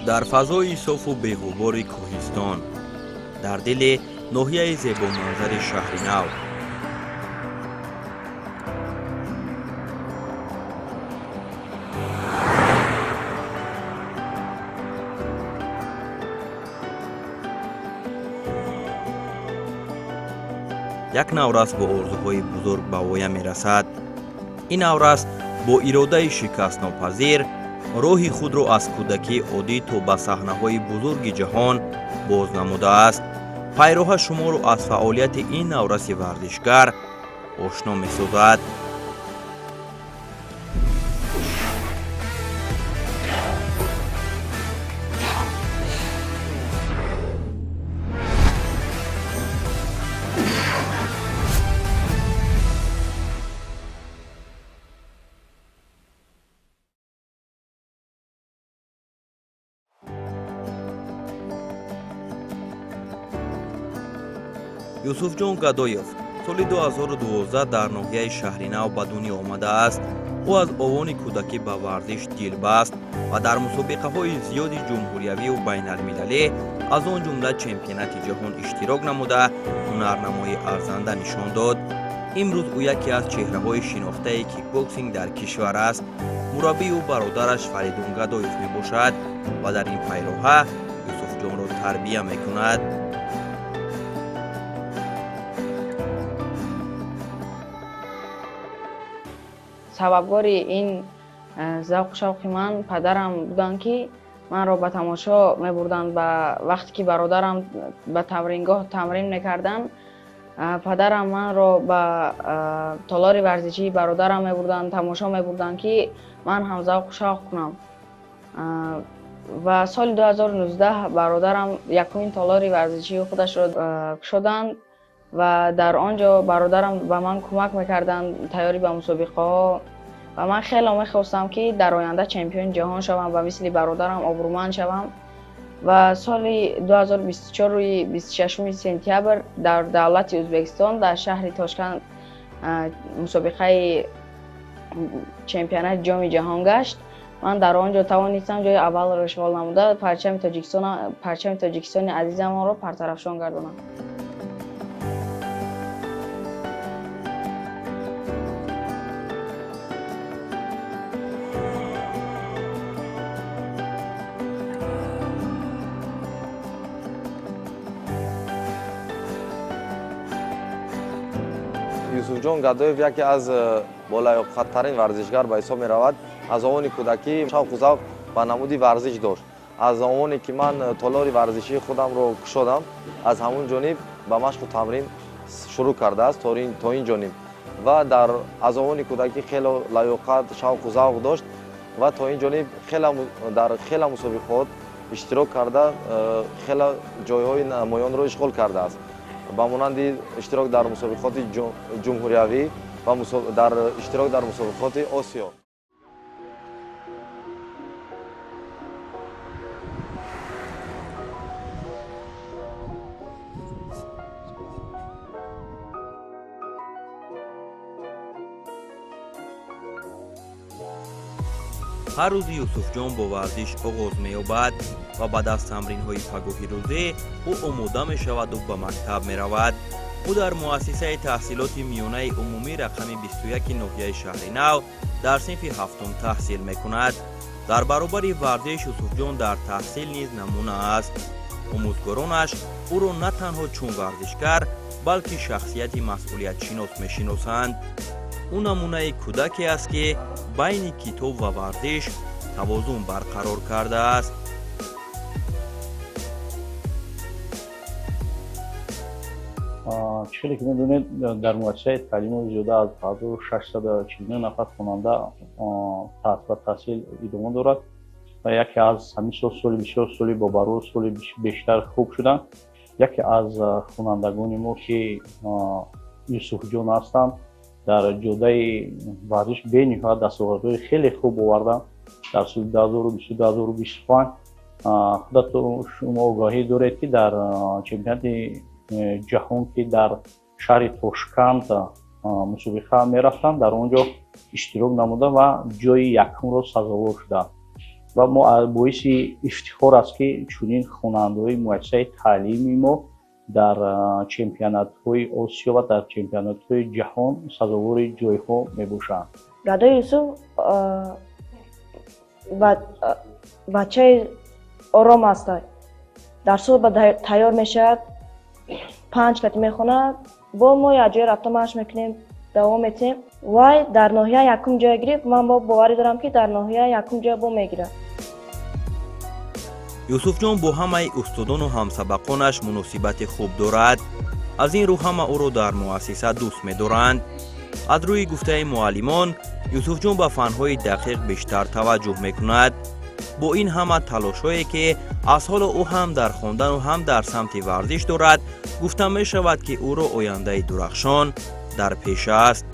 Дар фазои софу беғубори кӯҳистон, дар дили ноҳияи зебоманзари Шаҳри Нав, як наврас бо орзуҳои бузург ба воя мерасад. Ин наврас бо иродаи шикастнопазир роҳи худро аз кӯдакии оддӣ то ба саҳнаҳои бузурги ҷаҳон боз намудааст. Пайроҳа шуморо аз фаъолияти ин навраси варзишгар ошно месозад. Юсуфҷон Гадоев соли 2012 дар ноҳияи Шаҳри Нав ба дунё омадааст. Ӯ аз овони кӯдакӣ ба варзиш дил баст ва дар мусобиқаҳои зиёди ҷумҳуриявию байналмилалӣ, аз он ҷумла чемпионати ҷаҳон иштирок намуда, ҳунарнамоии арзанда нишон дод. Имрӯз ӯ яке аз чеҳраҳои шинохтаи кикбоксинг дар кишвар аст. Мураббии ӯ бародараш Фаридун Гадоев мебошад ва дар ин пайроҳа Юсуфҷонро тарбия мекунад. Сабабгори ин завқу шавқи ман падарам буданд, ки манро ба тамошо мебурданд. Ба вақте ки бародарам ба тамрингоҳ тамрин мекарданд, падарам манро ба толори варзишии бародарам мебурданд, тамошо мебурданд, ки ман ҳам завқу шавқ кунам. Ва соли 2019 бародарам якумин толори варзишии худашро кушоданд ва дар он ҷо бародарам ба ман кӯмак мекарданд тайёрӣ ба мусобиқаҳо. Ва ман хеле мехостам, ки дар оянда чемпиони ҷаҳон шавам ва мисли бародарам обрӯманд шавам. Ва соли 2024, 26 сентябр дар давлати Ӯзбекистон, дар шаҳри Тошканд мусобиқаи чемпионати ҷоми ҷаҳон гашт. Ман дар он ҷо тавонистам ҷои аввалро ишғол намуда, парчами Тоҷикистони азизамонро партарафшон гардонам. Юсуфҷон Гадоев яке аз болаёқаттарин варзишгар ба ҳисоб меравад. Аз овони кӯдакӣ шавқу завқ ба намуди варзиш дошт. Аз овоне ки ман толори варзишии худамро кушодам, аз ҳамун ҷониб ба машқу тамрин шурӯъ кардааст то ин ҷониб. Ва дар аз овони кӯдакӣ хело лаёқат, шавқу завқ дошт ва то ин ҷониб дар хела мусобиқот иштирок карда, хела ҷойҳои намоёнро ишғол кардааст, ба монанди иштирок дар мусобиқоти ҷумҳуриявӣ ва дар иштирок дар мусобиқоти Осиё. Ҳар рӯзи Юсуфҷон бо варзиш оғоз меёбад ва баъд аз тамринҳои пагоҳирӯзӣ ӯ омода мешаваду ба мактаб меравад. Ӯ дар муассисаи таҳсилоти миёнаи умумӣ рақами 21 ноҳияи Шаҳри Нав дар синфи ҳафтум таҳсил мекунад. Дар баробари варзиш Юсуфҷон дар таҳсил низ намуна аст. Омӯзгоронаш ӯро на танҳо чун варзишгар, балки шахсияти масъулиятшинос мешиносанд. Ӯ намунаи кӯдаке аст, ки байни китоб ва варзиш тавозун барқарор кардааст. Чӣ хеле ки медонед, дар муассисаи таълимо зиёда аз 1649 нафар хонанда ба таҳсил идома дорад ва яке аз ҳамин сол, соли бисёр соли бобарор, соли бештар хуб шуданд. Яке аз хонандагони мо, ки Юсуфҷон ҳастанд, дар ҷодаи варзиш бениҳоят дастовардҳои хеле хуб оварданд дар соли 2025. Худатон шумо огаҳӣ доред, ки дар чемпионати ҷаҳон, ки дар шаҳри Тошканд мусобиқа мерафтанд, дар он ҷо иштирок намуда ва ҷои якумро сазовор шуданд. Ва мо боиси ифтихор аст, ки чунин хонандаҳои муассисаи таълимии мо дар чемпионатҳои Осиё ва дар чемпионатҳои ҷаҳон сазовори ҷойҳо мебошанд. Гадои Юсуф бачаи ором аст. Дар субҳ тайёр мешавад, 5 кати мехонад, бо мо якҷоя рафта машқ мекунем, давом метиҳем. Вай дар ноҳия якум ҷой гирифт, ман бо боварӣ дорам, ки дар ноҳия якум ҷой бо мегирад. Юсуфҷон бо ҳамаи устодону ҳамсабақонаш муносибати хуб дорад. Аз ин рӯ ҳама ӯро дар муассиса дӯст медоранд. Аз рӯи гуфтаи муаллимон, Юсуфҷон ба фанҳои дақиқ бештар таваҷҷӯҳ мекунад. Бо ин ҳама талошҳое, ки аз ҳоло ӯ ҳам дар хондану ҳам дар самти варзиш дорад, гуфта мешавад, ки ӯро ояндаи дурахшон дар пеш аст.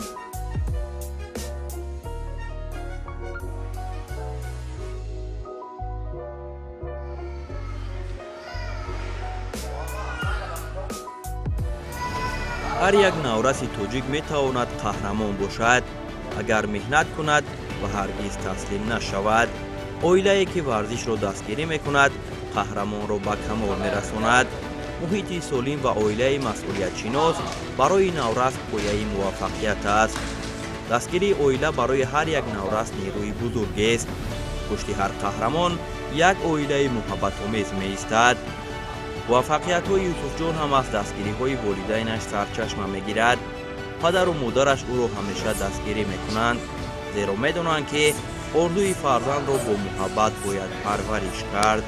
Ҳар як навраси тоҷик метавонад қаҳрамон бошад, агар меҳнат кунад ва ҳаргиз таслим нашавад. Оилае, ки варзишро дастгирӣ мекунад, қаҳрамонро ба камол мерасонад. Муҳити солим ва оилаи масъулиятшинос барои наврас пояи муваффақият аст. Дастгирии оила барои ҳар як наврас нерӯи бузургест. Пушти ҳар қаҳрамон як оилаи муҳаббатомез меистад. Муваффақиятҳои Юсуфҷон ҳам аз дастгириҳои волидайнаш сарчашма мегирад. Падару модараш ӯро ҳамеша дастгирӣ мекунанд, зеро медонанд, ки орзуи фарзандро бо муҳаббат бояд парвариш кард.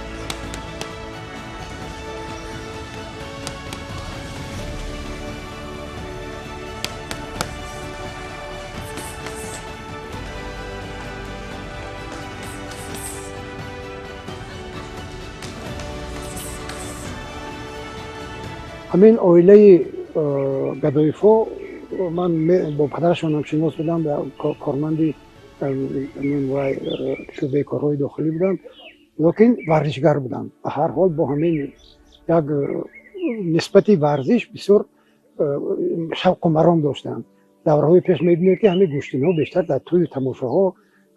Ҳамин оилаи Гадоевҳо, ман бо падарашонам шинос будам, корманди шӯъбаи корҳои дохилӣ будам, лекин варзишгар будам. Ба ҳар ҳол бо ҳамин як нисбати варзиш бисёр шавқу маром доштам. Давраҳои пеш мебинед, ки ҳамин гӯштинҳо бештар дар тӯю тамошоҳо,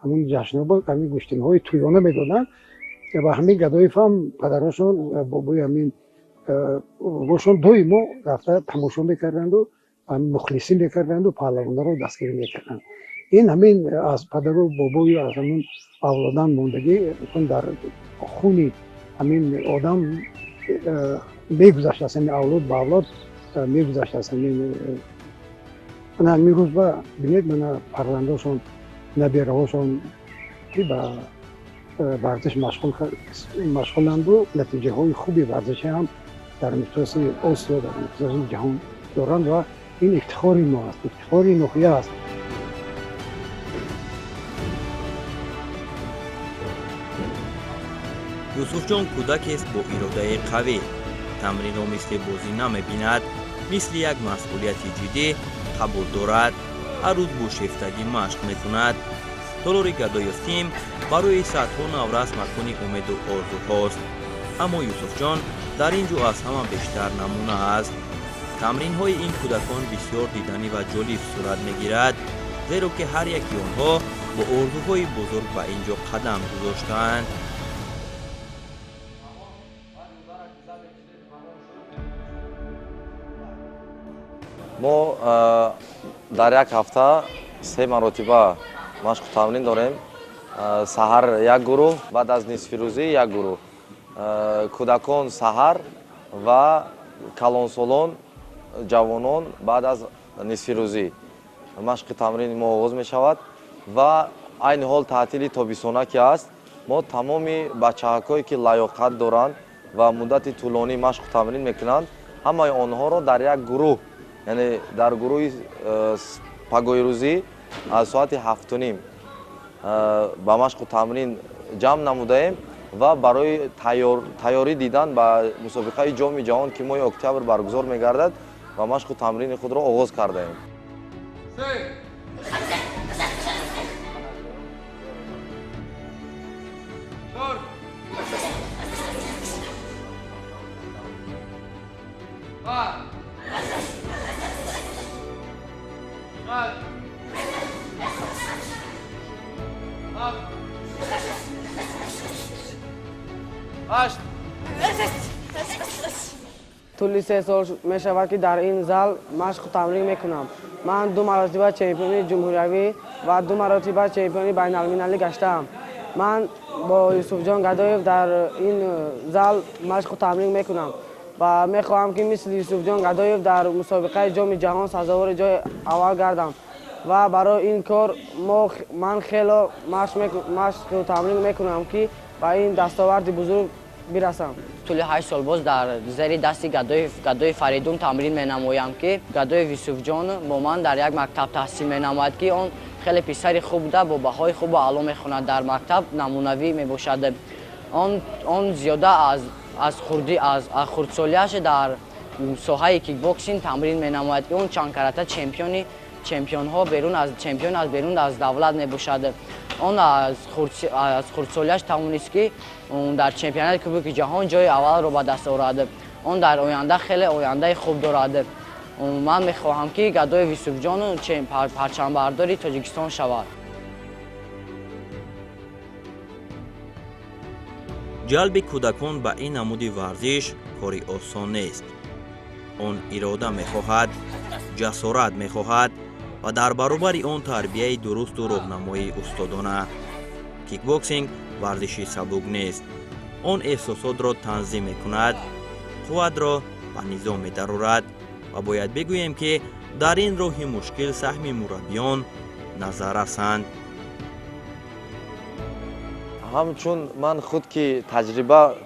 ҳамун ҷашнҳо ҳамин гӯштинҳои тӯёна медоданд. Ва ҳамин Гадоев ҳам падарашон бобои ҳамин бошон доимо рафта тамошо мекарданду мухлисӣ мекарданду паҳлавонҳоро дастгирӣ мекарданд. Ин ҳамин аз падару бобою аз ҳамин авлодан мондагӣ дар хуни ҳамин одам мегузаштааст, ҳамин авлод ба авлод мегузаштааст. Ҳамин ана ҳамин рӯз ба бинед, мана фарзандошон, набераҳошон ки ба варзиш машғуланду натиҷаҳои хуби варзишӣ ҳам дар миқёси Осиё, дар миқёси ҷаҳон доранд ва ин ифтихори мо аст, ифтихори ноҳия аст. Юсуфҷон кӯдакест бо иродаи қавӣ. Тамринро мисли бозӣ намебинад, мисли як масъулияти ҷиддӣ қабул дорад. Ҳар рӯз бо шефтагӣ машқ мекунад. Толори Гадоев Тим барои садҳо наврас макони умеду орзуҳост. Аммо Юсуфҷон дар ин ҷо аз ҳама бештар намуна аст. Тамринҳои ин кӯдакон бисёр диданӣ ва ҷолиб сурат мегирад, зеро ки ҳар яки онҳо бо орзуҳои бузург ба ин ҷо қадам гузоштаанд. Мо дар як ҳафта 3 маротиба машқу тамрин дорем. Саҳар як гурӯҳ, баъд аз нисфирӯзӣ як гурӯҳ. Кӯдакон саҳар ва калонсолон, ҷавонон баъд аз нисфирӯзӣ машқи тамрини мо оғоз мешавад ва айни ҳол таътили тобистона ки аст, мо тамоми бачаҳакое ки лаёқат доранд ва муддати тӯлонӣ машқу тамрин мекунанд, ҳамаи онҳоро дар як гурӯҳ, яъне дар гурӯҳи пагоҳирӯзӣ аз соати 7:30 ба машқу тамрин ҷамъ намудаем ва барои тайёрӣ дидан ба мусобиқаи ҷоми ҷаҳон, ки моҳи октябр баргузор мегардад, ва машқу тамрини худро оғоз кардаем. 8. Тӯли 3 сол мешавад, ки дар ин зал машқу тамрин мекунам. Ман 2 маротиба чемпиони ҷумҳуриявӣ ва 2 маротиба чемпиони байналмилалӣ гаштаам. Ман бо Юсуфҷон Гадоев дар ин зал машқу тамрин мекунам ва мехоҳам, ки мисли Юсуфҷон Гадоев дар мусобиқаи Ҷоми ҷаҳон сазовори ҷои аввал гардам ва барои ин кор ман хело машқу тамрин мекунам, ки ба ин дастоварди бузург бирасам. Тӯли 8 сол боз дар зери дасти Гадои Фаридун тамрин менамоям, ки Гадоев Юсуфҷон бо ман дар як мактаб таҳсил менамояд, ки он хеле писари хуб буда, бо баҳои хубу аъло мехонад, дар мактаб намунавӣ мебошад. Он зиёда аз хурдӣ, аз хурдсолиаш дар соҳаи кикбоксинг тамрин менамояд, ки он чанд карата чемпионҳо берун аз чемпион аз берун аз давлат мебошад. Он аз хурдсолиаш тавонист, ки дар чемпионати Кубоки ҷаҳон ҷои аввалро ба даст орад. Он дар оянда хеле ояндаи хуб дорад. Ман мехоҳам, ки Гадоев Юсуфҷон парчамбардори Тоҷикистон шавад. Ҷалби кӯдакон ба ин намуди варзиш кори осон нест. Он ирода мехоҳад, ҷасорат мехоҳад ва дар баробари он тарбияи дурусту роҳнамоии устодона. Кикбоксинг варзиши сабук нест. Он эҳсосотро танзим мекунад, қувватро ба низом медарорад ва бояд бигӯем, ки дар ин роҳи мушкил саҳми мураббиён назаррасанд. Ҳамчун ман худ ки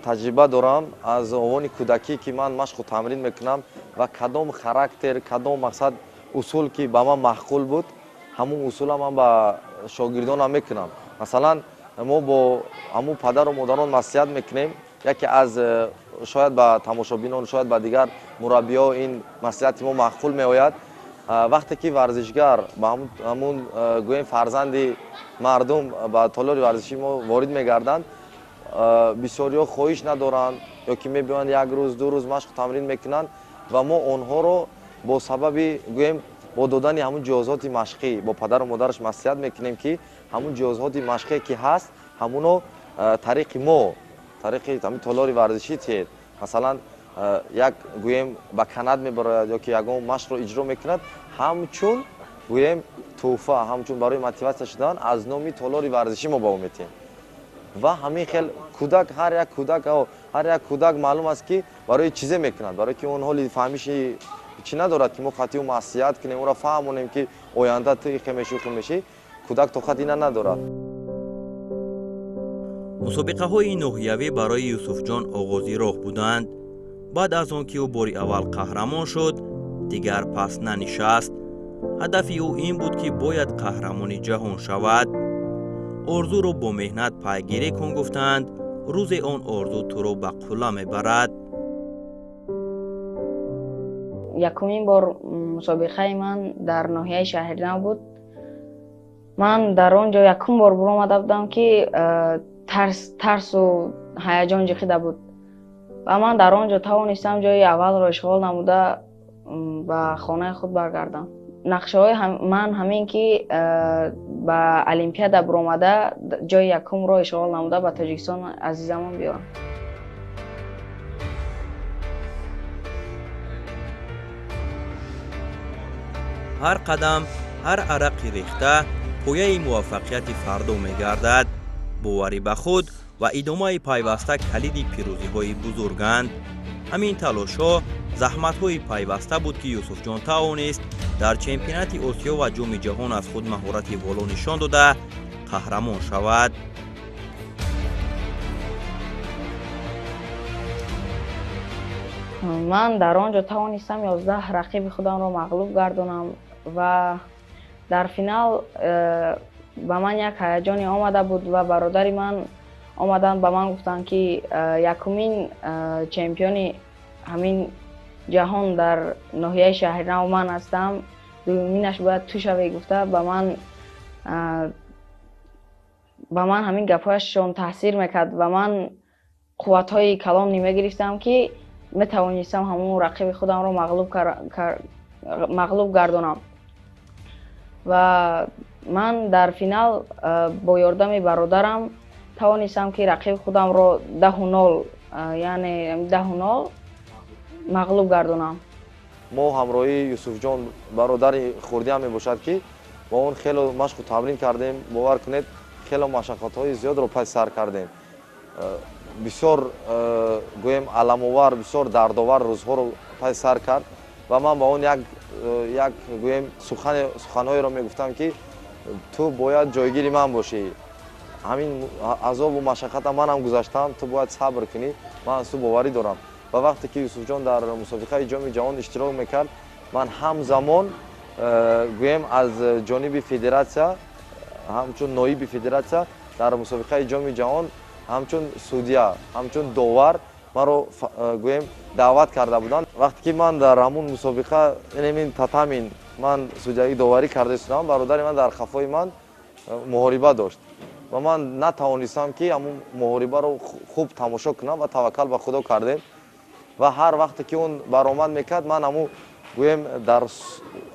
таҷриба дорам аз овони кӯдакӣ, ки ман машқу тамрин мекунам ва кадом характер, кадом мақсад усул ки ба ман маъқул буд, ҳамун усула ман ба шогирдонам мекунам. Масалан, мо бо ҳамун падару модарон маслиҳат мекунем. Яке аз шояд ба тамошобинон, шояд ба дигар мураббиҳо ин маслиҳати мо маъқул меояд. Вақте ки варзишгар ба ҳамун гӯем фарзанди мардум ба толори варзиши мо ворид мегарданд, бисёриҳо хоҳиш надоранд ё ки мебиёянд як рӯз, 2 рӯз машқу тамрин мекунанд ва мо онҳоро бо сабаби гӯем бо додани ҳамун ҷиҳозоти машқӣ бо падару модараш маслиҳат мекунем, ки ҳамун ҷиҳозоти машқие ки ҳаст, ҳамуно тариқи мо, тариқи ҳамин толори варзишӣ тиҳед. Масалан, як гӯем ба канат мебарояд ё ки ягон машқро иҷро мекунад, ҳамчун гӯем тӯҳфа, ҳамчун барои мотиватсия шудан аз номи толори варзишӣ мо ба ӯ метиҳем. Ва ҳамин хел кӯдак, ҳар як кӯдак маълум аст, ки барои чизе мекунад, барои ки он ҳоли фаҳмиши чӣ надорад, ки мо қатъи ӯ маслиҳат кунем, ӯро фаҳмонем, ки оянда ту ихе мешӣ, ухе мешӣ. Кӯдак тоқат ина надорад. Мусобиқаҳои ноҳиявӣ барои Юсуфҷон оғози роҳ буданд. Баъд аз он ки ӯ бори аввал қаҳрамон шуд, дигар пас нанишаст. Ҳадафи ӯ ин буд, ки бояд қаҳрамони ҷаҳон шавад. Орзуро бо меҳнат пайгирӣ кун, гуфтанд, рӯзе он орзу туро ба қулла мебарад. Якумин бор мусобиқаи ман дар ноҳияи Шаҳринав буд. Ман дар он ҷо якум бор буромада будам, ки тарсу ҳаяҷон ҷиқида буд ва ман дар он ҷо тавонистам ҷои аввалро ишғол намуда ба хонаи худ баргардам. Нақшаҳои ман ҳамин, ки ба Олимпиада буромада ҷои якумро ишғол намуда ба Тоҷикистон азизамон биёрам. Ҳар қадам, ҳар арақи рехта пояи муваффақияти фардо мегардад. Боварӣ ба худ ва идомаи пайваста калиди пирӯзиҳои бузурганд. Ҳамин талошҳо, заҳматҳои пайваста буд, ки Юсуфҷон тавонист дар чемпионати Осиё ва Ҷоми ҷаҳон аз худ маҳорати воло нишон дода қаҳрамон шавад. Ман дар он ҷо тавонистам 11 рақиби худамро мағлуб гардонам ва дар финал ба ман як ҳаяҷоне омада буд ва бародари ман омаданд ба ман гуфтанд, ки якумин чемпиони ҳамин ҷаҳон дар ноҳияи Шаҳринав ман ҳастам, дуюминаш бояд ту шавӣ, гуфта ба ман ҳамин гапҳояшон таъсир мекард ва ман қувватҳои калон мегирифтам, ки метавонистам ҳамон рақиби худамро мағлуб гардонам. Ва ман дар финал бо ёрдами бародарам Тавонистам, ки рақиби худамро 10-0, яъне 10-0 мағлуб гардонам. Мо ҳамроҳии Юсуфҷон, бародари хурдиам мебошад, ки бо он хело машқу тамрин кардем. Бовар кунед, хело машаққатҳои зиёдро паси сар кардем. Бисёр, гӯем, аламовар, бисёр дардовар рӯзҳоро паси сар кард ва ман ба он як, гӯем, суханҳоеро мегуфтам, ки ту бояд ҷойгири ман бошӣ, ҳамин азобу машаққата манам гузаштам, ту бояд сабр кунӣ, ман аз ту боварӣ дорам. Ва вақте ки Юсуфҷон дар мусобиқаи Ҷоми ҷаҳон иштирок мекард, ман ҳамзамон, гӯем, аз ҷониби федератсия, ҳамчун ноиби федератсия дар мусобиқаи Ҷоми ҷаҳон, ҳамчун судья, ҳамчун довар маро, гӯем, даъват карда буданд. Вақте ки ман дар ҳамун мусобиқа, инамин татамин, ман судьягӣ, доварӣ карда истодам, бародари ман дар хафои ман муҳориба дошт ва ман натавонистам, ки ҳамун муҳорибаро хуб тамошо кунам ва таваккал ба Худо кардем. Ва ҳар вақте ки он баромад мекард, ман ҳамун, гӯем, дар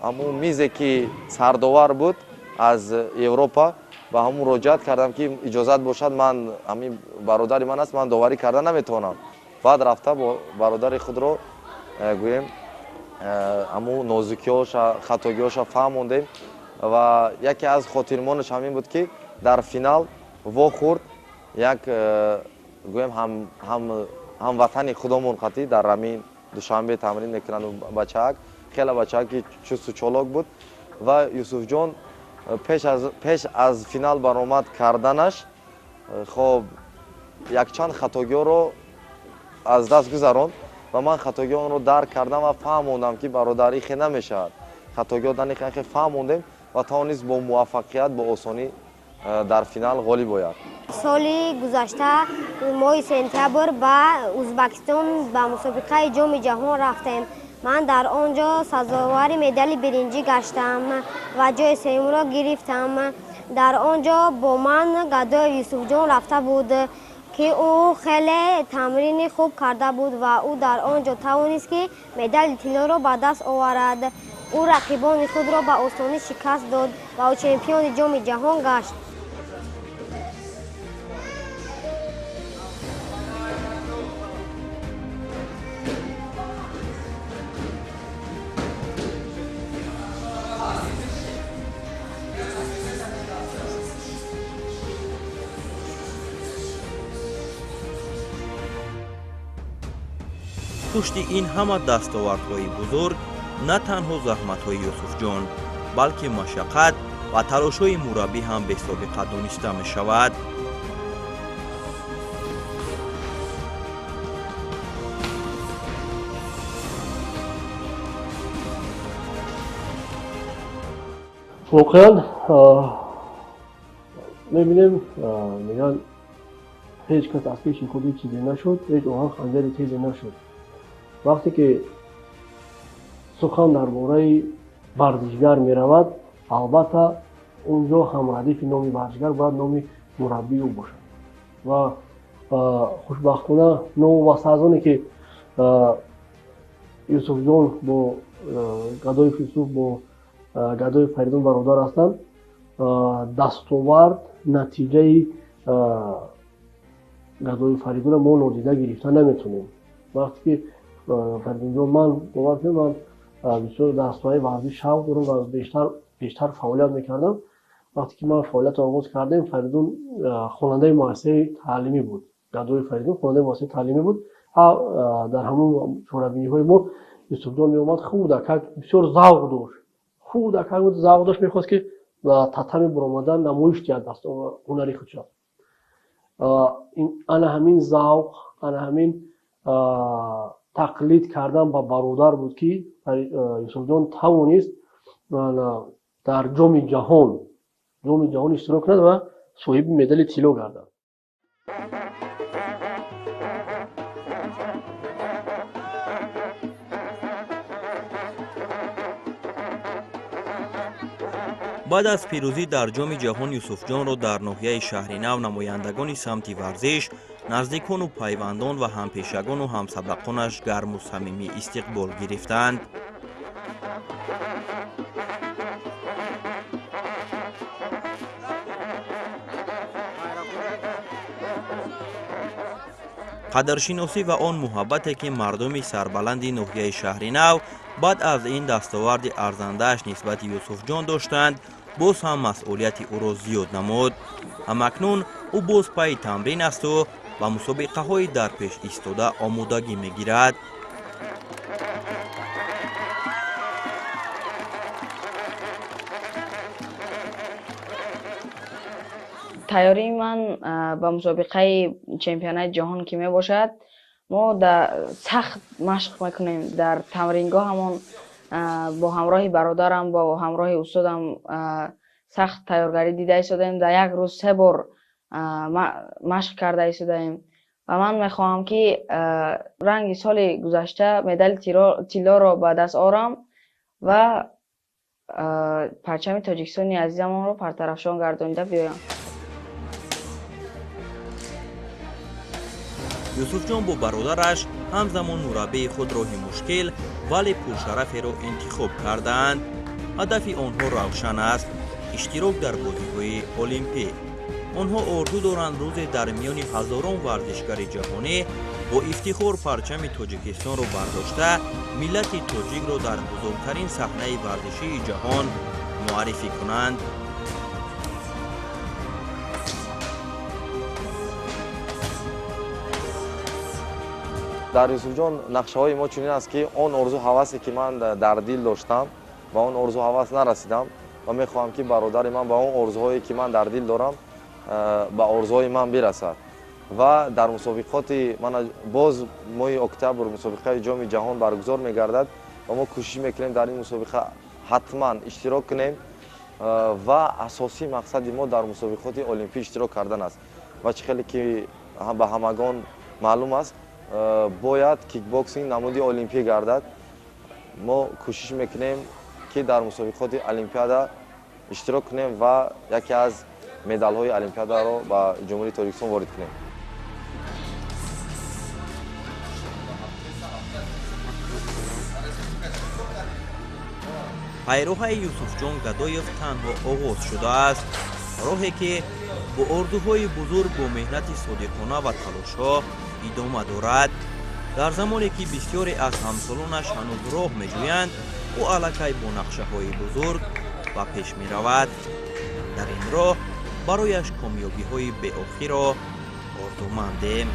ҳамун мизе, ки сардовар буд аз Европа, ба ҳамун муроҷиат кардам, ки иҷозат бошад, ман, ҳамин бародари ман аст, ман доварӣ карда наметавонам. Баъд рафта бо бародари худро, гӯем, ҳамун нозукиҳоша, хатогиҳоша фаҳмондем. Ва яке аз хотирмонаш ҳамин буд, ки дар финал вохӯрд як, гӯем, ҳамватани худомон қатӣ, дар ҳамин Душанбе тамрин мекунанд. Бачаак хеле бачааки чусту чолок буд ва Юсуфҷон пеш аз финал баромад карданаш, хоб, якчанд хатогиҳоро аз даст гузаронд ва ман хатогиҳо онро дарк кардам ва фаҳмондам, ки бародарӣ хе намешавад, хатогиҳо данихе фаҳмондем ва тавонист бо муваффақият, бо осонӣ дар финал ғолиб ояд. Соли гузашта, моҳи сентябр, ба Узбекистон ба мусобиқаи Ҷоми ҷаҳон рафтем. Ман дар он ҷо сазовари медали биринҷӣ гаштам ва ҷои сеюмро гирифтам. Дар он ҷо бо ман Гадоев Юсуфҷон рафта буд, ки ӯ хеле тамрини хуб карда буд ва ӯ дар он ҷо тавонист, ки медали тиллоро ба даст оварад. Ӯ рақибони худро ба осонӣ шикаст дод ва ӯ чемпиони Ҷоми ҷаҳон гашт. Пушти ин ҳама дастовардҳои бузург на танҳо заҳматҳои Юсуфҷон, балки машаққат ва талошҳои мураббӣ ҳам бесобиқа дониста мешавад. Воқеан, мебинем, мегӯянд, ҳеҷ кас аз пеши худ ҳеҷ чизе нашуд, ҳеҷ оҳан ханҷари тезе нашуд. Вақте ки сухан дар бораи варзишгар меравад, албатта, он ҷо ҳамрадифи номи варзишгар бояд номи мураббии ӯ бошад. Ва хушбахтона, новобаста аз оне ки Юсуфҷон бо Гадоев Юсуф бо Гадоев Фаридун бародар ҳастанд, дастовард, натиҷаи Гадоев Фаридунро мо нодида гирифта наметонем. Вақте ки Фаридунҷон, ман бовар кунем, ман бисёр дар соҳаи варзиш шавқ дорам ва бештар фаъолият мекардам. Вақте ки ман фаъолиятро оғоз кардем, Фаридун хонандаи муассисаи таълимӣ буд. Гадои Фаридун хонандаи муассисаи таълимӣ буд. Дар ҳамон чорабиниҳои мо Юсуфҷон меомад, хурдакак, бисёр завқ дошт, хурдакак буд, завқ дошт, мехост, ки ба татами баромадан намоиш диҳад ҳунари худшо. Ана ҳамин завқ, ана ҳамин тақлид кардан ба бародар буд, ки Юсуфҷон тавонист дар Ҷоми ҷаҳон иштирок кунад ва соҳиби медали тилло гардад. Баъд аз пирӯзӣ дар Ҷоми ҷаҳон Юсуфҷонро дар ноҳияи Шаҳринав намояндагони самти варзиш, наздикону пайвандон ва ҳампешагону ҳамсабақонаш гарму самимӣ истиқбол гирифтанд. Қадршиносӣ ва он муҳаббате, ки мардуми сарбаланди ноҳияи Шаҳринав баъд аз ин дастоварди арзандааш нисбати Юсуфҷон доштанд, боз ҳам масъулияти ӯро зиёд намуд. Ҳамакнун ӯ боз пайи тамрин асту ба мусобиқаҳои дар пеш истода омодагӣ мегирад. Тайёрии ман ба мусобиқаи чемпионати ҷаҳон ки мебошад, мо сахт машқ мекунем. Дар тамрингоҳамон бо ҳамроҳи бародарам, бо ҳамроҳи устодам сахт тайёргарӣ дида истодаем. Дар як рӯз 3 бор машқ карда истодаем ва ман мехоҳам, ки ранги соли гузашта медали тиллоро ба даст орам ва парчами Тоҷикистони азизамонро партарафшон гардонида биёям. Юсуфҷон бо бародараш ҳамзамон мураббии худ роҳи мушкил, вале пуршараферо интихоб кардаанд. Ҳадафи онҳо равшан аст: иштирок дар бозиҳои олимпӣ. Онҳо орзу доранд рӯзе дар миёни ҳазорон варзишгари ҷаҳонӣ бо ифтихор парчами Тоҷикистонро бардошта, миллати тоҷикро дар бузургтарин саҳнаи варзишии ҷаҳон муаррифӣ кунанд. Дар Юсуфҷон нақшаҳои мо чунин аст, ки он орзу ҳавасе, ки ман дар дил доштам, ба он орзу ҳавас нарасидам ва мехоҳам, ки бародари ман ба он орзуҳое, ки ман дар дил дорам, ба орзуҳои ман бирасад. Ва дар мусобиқоти мана боз моҳи октябр мусобиқаи ҷоми ҷаҳон баргузор мегардад ва мо кӯшиш мекунем дар ин мусобиқа ҳатман иштирок кунем ва асосии мақсади мо дар мусобиқоти олимпӣ иштирок кардан аст. Ва чӣ хеле ки ба ҳамагон маълум аст, бояд кикбоксинг намуди олимпӣ гардад. Мо кӯшиш мекунем, ки дар мусобиқоти олимпиада иштирок кунем ва яке аз медалҳои олимпиадаро ба Ҷумҳурии Тоҷикистон ворид кунем. Пайроҳаи Юсуфҷон Гадоев танҳо оғоз шудааст. Роҳе, ки бо орзуҳои бузург, бо меҳнати содиқона ва талошҳо идома дорад. Дар замоне ки бисёре аз ҳамсолонаш ҳанӯз роҳ меҷӯянд, ӯ аллакай бо нақшаҳои бузург ба пеш меравад. Дар ин роҳ барояш комёбиҳои беохирро орзумандем.